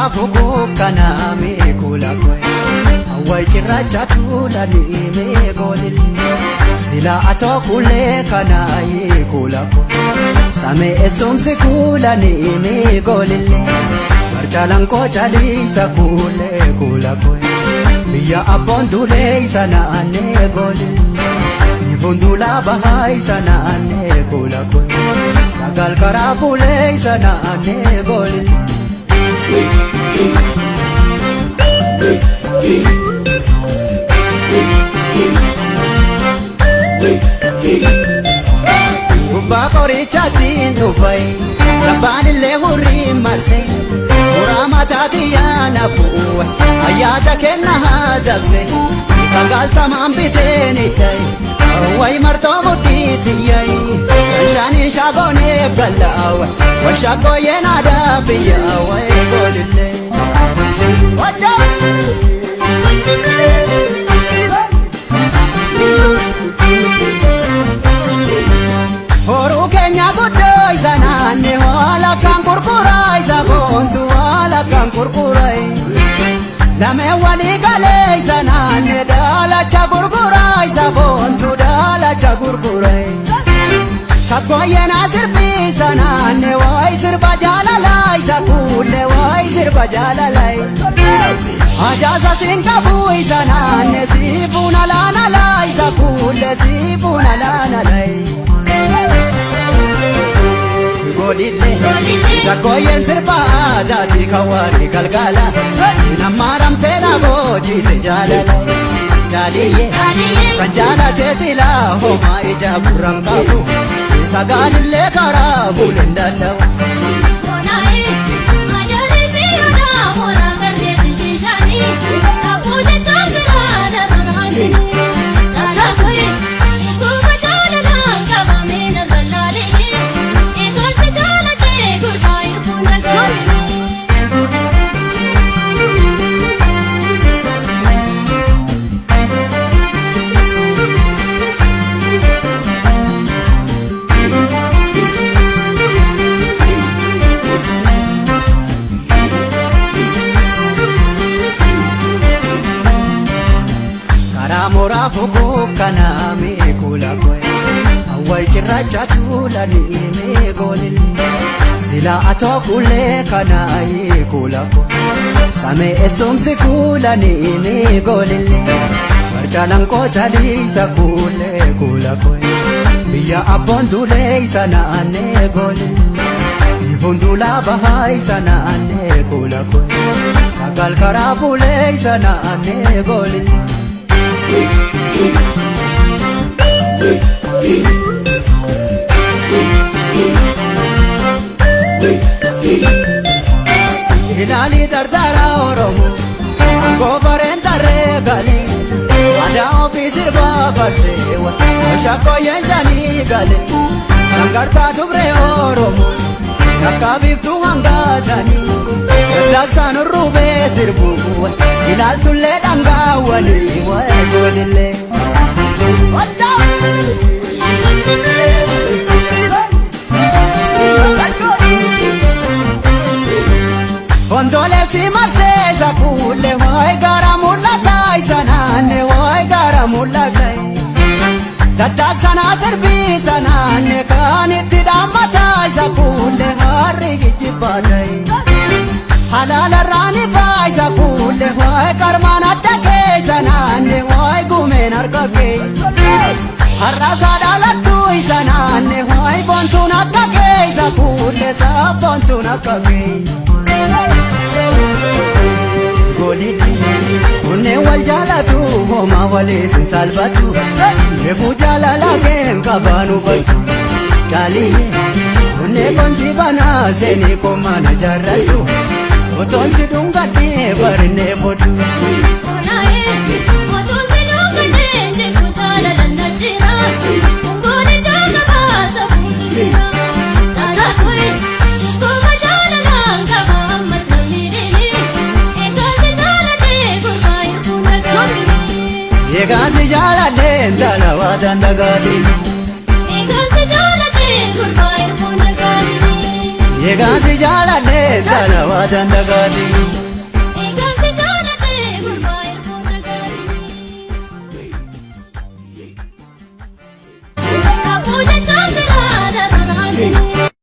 Mooraa fuguu kanaa meekula koye Hawwaii cirracha tuulanii meekoolille Sila atoo kulee kanaa yeekula koye Samee eessumsi kuulanii meekoolille Barjaalaan koo caliisa kuulee kuula koye Biyya abboon duulee isa naannee goolille Siifuun duulaa bahaa isa naannee kuula koye Sagal karaa bulee isa naannee goolille. Gubbaa qorichaatiin dhufai labbaan illee hurriin marse muraa mataatii yaana bu'u ayyaata kenna haa dabse sagaltamaan biteen hidhay way martoo mudhiitiyyay shanshaaniin shaagoonee gallaawa washaakooyeen aadaa biyyaa way goolillee. Horuu keenya guddoo isa naanne haala kan gurguraa isa boontu haala kan gurguraa lameen walii galee isa naanne daalacha gurguraa isa boontu daalacha gurguraa shaggooyyeen asirbii isa naanne waay sirba jaalalaa isa kuulle waay sirba jaalalaa ajaasa siin qabu isa naanne siifuun alaanalaa isa kuulle siifuun alaanalaa. Godille shaggooyyeen sirba aadaatii kan waarii galgala namaaramtee na boojiite jaalala jaaliyye kan jaalatee silaa homaa ija gurraan qabu sagaalillee karaa buleen danda'u. Karaa mooraa fuguu kanaa meekula koye Hawwaii cirracha tuulanii meekoolille Sila atoo kuulee kanaa yeekula koye Samee eessumsi kuulanii meekoolille Barjaalaan koo caliisa kuulee kuula koye Biyya abboon duulee isa naannee goolille Siifuun duulaa bahaa isa naannee kuula koye Sagal karaa bulee isa naannee goolille. Ilaali dardara Oromoo goofareen tarree galee aadaa ofii sirbaa barsee shakkooyyeen shanii galee sangartaa dubree Oromoo takka biiftuu hangaasanii daddaaqsaan urruubee sirbu ilaaltullee dhangaawwanii waa'ee goolillee. Hontoleessi marsee isa kuulle waay gara mul'ataa isa naanne waay gara mul'ataa. Daddaaqsanaa sirbii isa naanne kan itti dhaammataa isa kuulle harri jijjibbaataa. Halaalarraan ifaa isa kuulle waay qarmaan adda keessa naanne waay gumeen harka kee. Har'aasaa dhaalattuu isa naanne waay boontuun akka kee isa kuulle sabboontuun akka kee. Golilli kunneen wal jaalatu homaa waliis hin salphatu reefuu jaalala keen qabaan hubatu jaaliyye kunneen konsi banaa seenii komaana jaarradhu otoon si dhungadhee barinee fodhu. Egaa si jaaladhee intala waa dandagaatiin. Egaa si jaaladhe tana waa dandagaati.